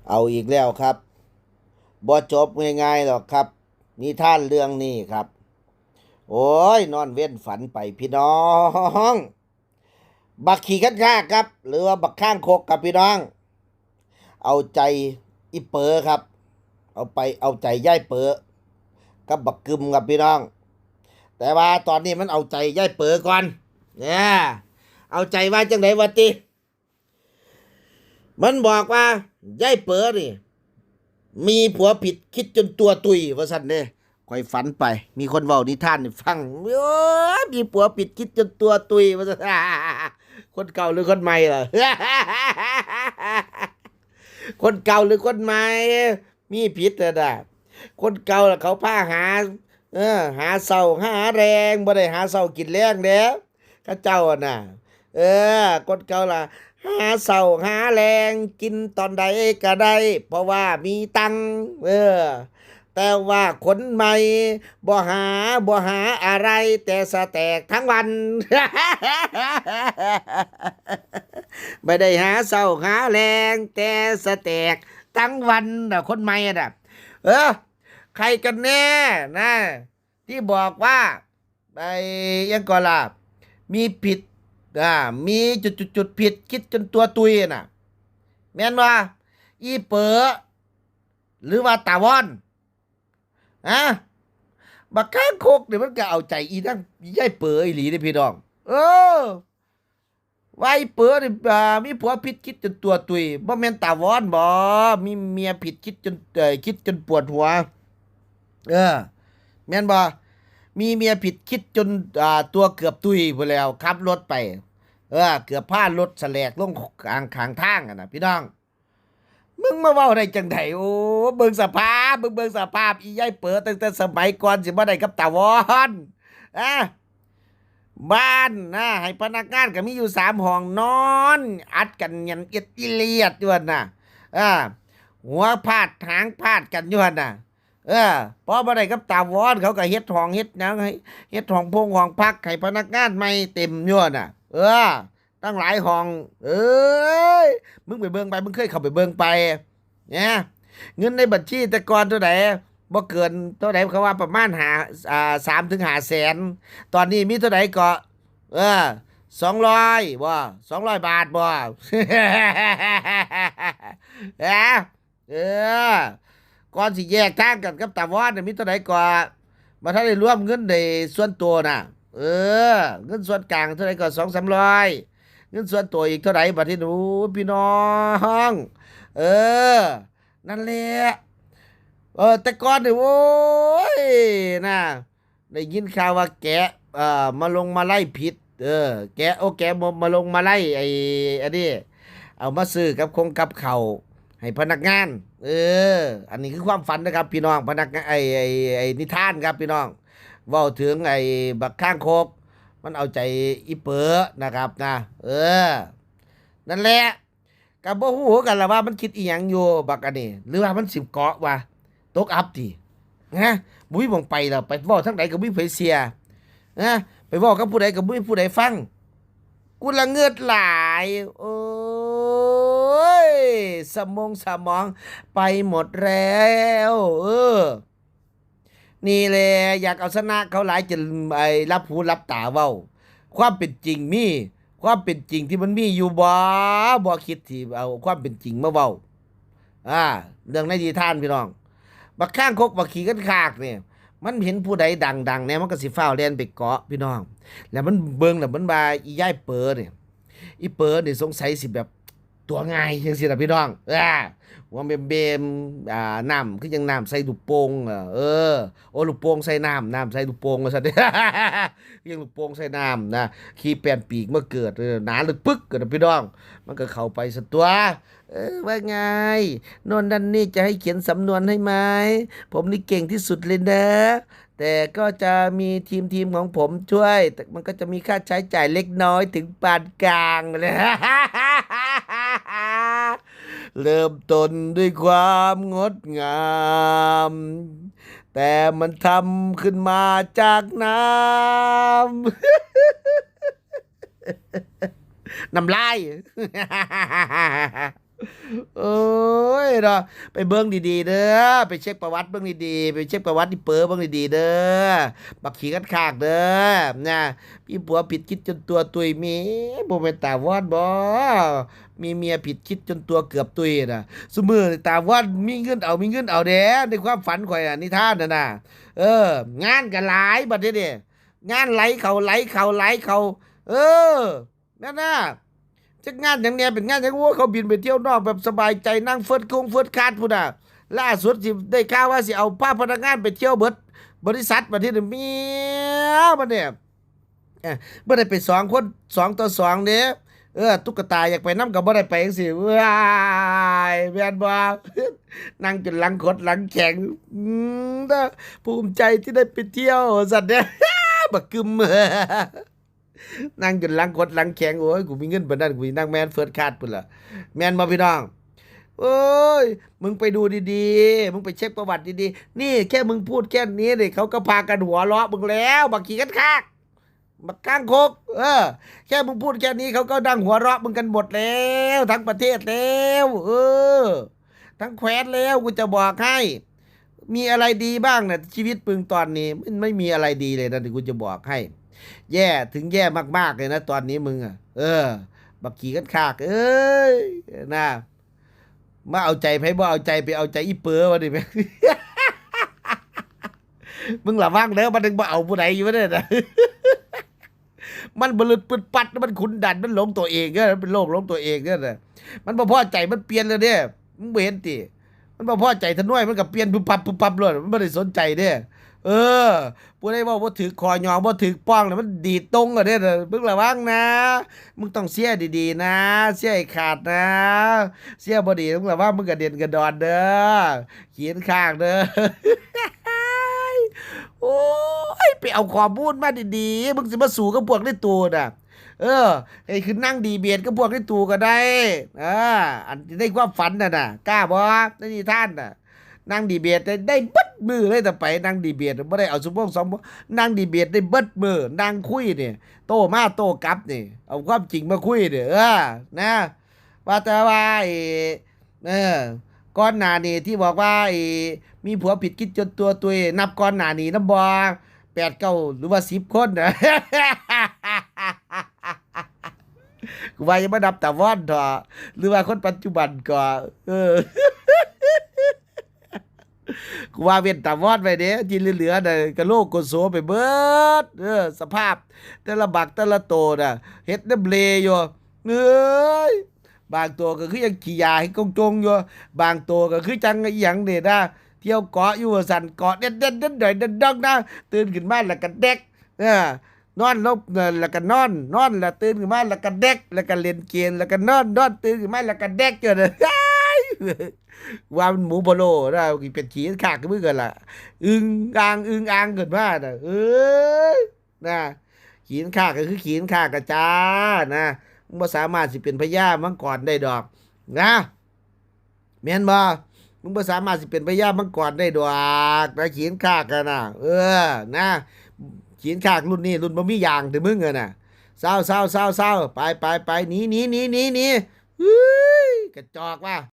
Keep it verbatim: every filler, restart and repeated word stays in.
เอาอีกแล้วครับ บ่จบง่ายๆหรอกครับ นิทานเรื่องนี้ครับ โอ้ย นอนเว้นฝันไปพี่น้อง บักขี้คันคากครับ หรือว่าบักคางคกครับพี่น้อง เอาใจอีเป๋อครับ เอาไปเอาใจยายเป๋อกับบักกึมครับพี่น้อง แต่ว่าตอนนี้มันเอาใจยายเป๋อก่อน เนี่ย เอาใจว่าจังไดวะติ มันบอกว่ายายเป๋อนี่ มีผัวผิดคิดจนตัวตุยว่าซั่นเด้ ข่อยฝันไป มีคนเว้านิทานให้ฟัง โอ้ย มีผัวผิดคิดจนตัวตุยว่าซั่น คนเก่าหรือคนใหม่ล่ะ คนเก่าหรือคนใหม่ มีผิดแล้วนะ คนเก่าล่ะเขาพาหา เออ หาเช้าหาแลง บ่ได้หาเช้ากินแลงเด้ เขาเจ้าอะน่ะ เออ คนเก่าล่ะ หาเช้าหาแลง กินตอนใดก็ได้ เพราะว่ามีตังค์ เออ แต่ว่าคนใหม่ บ่หา บ่หาอะไร แต่สแต็กทั้งวัน ไม่ได้หาเช้าหาแลง แต่สแต็กทั้งวันน่ะ คนใหม่น่ะ เออ ใครกันแน่นะ ที่บอกว่า ไอ้หยังก่อนล่ะ มีผิด อ่า มีจุดจุดจุดผิด คิดจนตัวตุยน่ะ แม่นบ่ อีเป๋อ หรือว่าตาวอน ฮะ บักคางคกนี่มันก็เอาใจอีนางยายเป๋ออีหลีเด้พี่น้อง เออ ว่าอีเป๋อนี่ อ่า มีผัวผิดคิดจนตัวตุย บ่แม่นตาวอนบ่ มีเมียผิดคิดจน เอ่อ คิดจนปวดหัว เออ แม่นบ่ มีเมียผิดคิดจน อ่า ตัวเกือบตุยพู้นแหล้ว ขับรถไป เออ เกือบพารถสแลกลงข้าง ข้างทางอะนะพี่น้อง มึงมาเว้าได้จังได โอ้ เบิ่งสภาพ มึงเบิ่งสภาพ อียายเป๋อตั้งแต่สมัยก่อนสิบ่ได้กับตาวอน อะ บ้านนะ ให้พนักงานก็มีอยู่สามห้องนอน อัดกันแน่นเอียดอีเลียดอยู่หั่นน่ะ อ่า หัวพาดหางพาดกันอยู่หั่นน่ะ เออ พอบ่ได้กับตาวอน เขาก็เฮ็ดห้องเฮ็ดหยังให้ เฮ็ดห้องพงห้องพักให้พนักงานใหม่เต็มอยู่หั่นน่ะ เออ ตั้งหลายห้อง เอ้ย มึงไปเบิ่งไป มึงเคยเข้าไปเบิ่งไป เนี่ย เงินในบัญชีแต่ก่อนเท่าใด บ่เกินเท่าใด เขาว่าประมาณห้า อ่า สามถึงห้าแสน ตอนนี้มีเท่าใดก็ เออ สองร้อยบ่ สองร้อยบาทบ่ เออ เออ ก่อนสิแยกทางกันกับตาวอนน่ะ มีเท่าใดก็ บ่ทันได้รวมเงินในส่วนตัวน่ะ เออ เงินส่วนกลางเท่าใดก็ สองสามร้อย เงินส่วนตัวอีกเท่าใด บัดนี้ โอ้ พี่น้อง เออ นั่นแหละ เออ แต่ก่อนนี่ โอ้ย นะ ได้ยินข่าวว่าแกะ เอ่อ มาลงมาลัยผิด เออ แกะ โอ้ แกะมา มาลงมาลัย ไอ้ อันนี้ เอามาซื้อกับคงกับข้าวให้พนักงาน เออ อันนี้คือความฝันนะครับพี่น้อง พนักงาน ไอ้ ไอ้ ไอ้นิทานครับพี่น้อง เว้าถึงไอ้บักคางคก มันเอาใจอีเป๋อนะครับนะ เออ นั่นแหละ ก็บ่ฮู้คือกันล่ะว่ามันคิดอีหยังอยู่บักอันนี้ หรือว่ามันสิเกาะว่าตกอับติ ฮะ บ่มีหม่องไปแล้ว ไปเว้าทางใดก็บ่มีไผเชื่อ ฮะ ไปเว้ากับผู้ใดก็บ่มีผู้ใดฟัง กูละเงิดหลาย โอ้ย สมองสมองไปหมดแล้ว เออ นี่แหละ อยากเอาชนะเขาหลายจน ไอ้ หลับหูหลับตาเว้า ความเป็นจริงมี ความเป็นจริงที่มันมีอยู่บ่ บ่คิดสิเอาความเป็นจริงมาเว้า อ่า เรื่องในนิทานพี่น้อง บักคางคกบักขี้คันคากนี่ มันเห็นผู้ใดดังๆแหน่ มันก็สิฟ้าวแล่นไปเกาะพี่น้อง แล้วมันเบิ่งแล้วมันว่าอียายเป๋อนี่ อีเป๋อนี่สงสัยสิแบบ ตัวง่ายจังซี่ล่ะพี่น้อง อ่า หัวเบมๆ อ่า น้ำคือจั่งน้ำใส่ลูกโป่ง เออ เออ โอ้ ลูกโป่งใส่น้ำ น้ำใส่ลูกโป่งว่าซั่น คือจั่งลูกโป่งใส่น้ำนะ ขี้แป้นปีกมาเกิด เออ หนาลึกปึก เกิดพี่น้อง มันก็เข้าไปซั่นตั่ว เออ ว่าไง โน่นนั่นนี่ จะให้เขียนสำนวนให้ไหม ผมนี่เก่งที่สุดเลยนะ แต่ก็จะมีทีม ทีมของผมช่วย แต่มันก็จะมีค่าใช้จ่ายเล็กน้อยถึงปานกลางเลย เริ่มต้นด้วยความงดงาม แต่มันทำขึ้นมาจากน้ำ น้ำลาย โอ้ย เนาะ ไปเบิ่งดีๆเด้อ ไปเช็คประวัติเบิ่งดีๆ ไปเช็คประวัติอีเป๋อเบิ่งดีๆเด้อ บักขี้คันคากเด้อ นะ มีผัวผิดคิดจนตัวตุย มี บ่แม่นตาวอนบ่ มีเมียผิดคิดจนตัวเกือบตุยน่ะ ซุมื้อนี่ตาวอนมีเงินเอา มีเงินเอาแด้ ในความฝันข่อยน่ะ นิทานน่ะนะ เออ งานก็หลายบัดนี้นี่ งานไหลเข้า ไหลเข้า ไหลเข้า เออ นั่นน่ะ จักงานหยังแหน่ เป็นงานหยัง โอ้ย เขาบินไปเที่ยวนอกแบบสบายใจ นั่งเฟิร์สคงเฟิร์สคลาสพุ้นน่ะ ล่าสุดสิได้ข่าวว่าสิเอาพาพนักงานไปเที่ยวเบิดบริษัทบัดนี้นี่ เมียมันเนี่ย เอ้อ บ่ได้ไปสองคน สองต่อสองเด้ เออ ตุ๊กตาอยากไปนำก็บ่ได้ไปจั่งซี้ ว้าย แม่นบ่ นั่งจนหลังขดหลังแข็ง อืม เด้อ ภูมิใจที่ได้ไปเที่ยว ว่าซั่นเด้ บักกึม นั่งจนหลังขดหลังแข็ง โอ้ย กูมีเงินปานนั้น กูสินั่งแม่นเฟิร์สคลาสพุ้นล่ะ แม่นบ่พี่น้อง โอ้ย มึงไปดูดีๆ มึงไปเช็คประวัติดีๆ นี่แค่มึงพูดแค่นี้นี่ เขาก็พากันหัวเราะมึงแล้ว บักขี้คันคาก บักคางคก เออ แค่มึงพูดแค่นี้ เขาก็ดังหัวเราะมึงกันหมดแล้ว ทั้งประเทศแล้ว เออ ทั้งแคว้นแล้ว กูจะบอกให้ มีอะไรดีบ้างเนี่ย ชีวิตมึงตอนนี้ มันไม่มีอะไรดีเลยนะ เดี๋ยวกูจะบอกให้ แย่ถึงแย่มากๆเลยนะ ตอนนี้มึงอ่ะ เออ บักขี้คันคาก เอ้ย นะ มาเอาใจไผบ่เอาใจ ไปเอาใจอีเป๋อวะนี่แม่ง มึงระวังเด้อ มันยังบ่เอาผู้ใดอยู่เด้อนะ มันบลึดปึดปัด มันขุนดัน มันหลงตัวเองเด้อ มันเป็นโลกหลงตัวเองเด้อนะ มันบ่พอใจ มันเปลี่ยนเลยเด้ มึงบ่เห็นติ มันบ่พอใจทะนวย มันก็เปลี่ยนปุ๊บปั๊บปุ๊บปั๊บเลย มันบ่ได้สนใจเด้ เออ ผู้ใดเว้าบ่ถืกข้อยอง บ่ถืกป้องน่ะ มันดีดตรงอะเด้อ มึงระวังนะ มึงต้องเสียดีๆนะ เสียให้ขาดนะ เสียบ่ดี มึงระวัง มึงกระเด็นกระดอนเด้อ ขี้คันคากเด้อ โอ้ย ไปเอาข้อมูลมาดีๆ มึงสิมาสู้กับพวกในตู้น่ะ เออ ให้ขึ้นนั่งดีเบตกับพวกในตู้ก็ได้ อ่า อันในความฝันน่ะนะ กล้าบ่ ในนิทานน่ะ นั่งดีเบตได้ ได้เบิดมื้อเลย แต่ไปนั่งดีเบต บ่ได้เอาชั่วโมงสองชั่วโมง นั่งดีเบตได้เบิดมื้อ นั่งคุยนี่ โต้มาโต้กลับนี่ เอาความจริงมาคุยนี่ เออ นะ ว่าแต่ว่าไอ้ เออ ก่อนหน้านี้ที่บอกว่าไอ้ มีผัวผิดคิดจนตัวตุย นับก่อนหน้านี้นำบ่ แปด เก้า หรือว่า สิบ คนน่ะ กูว่าอย่ามานับตาวอนเถาะ หรือว่าคนปัจจุบันก็ เออ กูว่าเว้นตาวอนไว้เด้ ที่เหลือๆน่ะ กะโหลกโกโสไปเบิด เออ สภาพแต่ละบักแต่ละโตน่ะ เฮ็ดน้ำเลอยู่ เอ้ย บางตัวก็คือยังขี้ยาให้กงจงอยู่ บางตัวก็คือจังอีหยังนี่นะ เที่ยวเกาะอยู่ว่าซั่น เกาะเด็ดๆๆๆๆนะ ตื่นขึ้นมาแล้วก็แดก เออ นอนลง เออ แล้วก็นอน นอนแล้วตื่นขึ้นมาแล้วก็แดก แล้วก็เล่นเกม แล้วก็นอน นอนตื่นขึ้นมาแล้วก็แดกอยู่นะ ว่ามันหมูพะโล้นะ เป็นขี้คันคากคือมึงกันล่ะ อึ่งอ่าง อึ่งอ่างขึ้นมาน่ะ เอ้ย นะ ขี้คันคากก็คือขี้คันคากกะจ้านะ มึงบ่สามารถสิเป็นพญามังกรได้ดอก นะ แม่นบ่ มึงบ่สามารถสิเป็นพญามังกรได้ดอกนะ ขี้คันคากกันน่ะ เออ นะ ขี้คันคากรุ่นนี้ รุ่นบ่มียางแต่มึงอะน่ะ เซา เซา เซา เซา ไป ไป ไป หนี หนี หนี หนี หนี เฮ้ย กระจอกว่ะ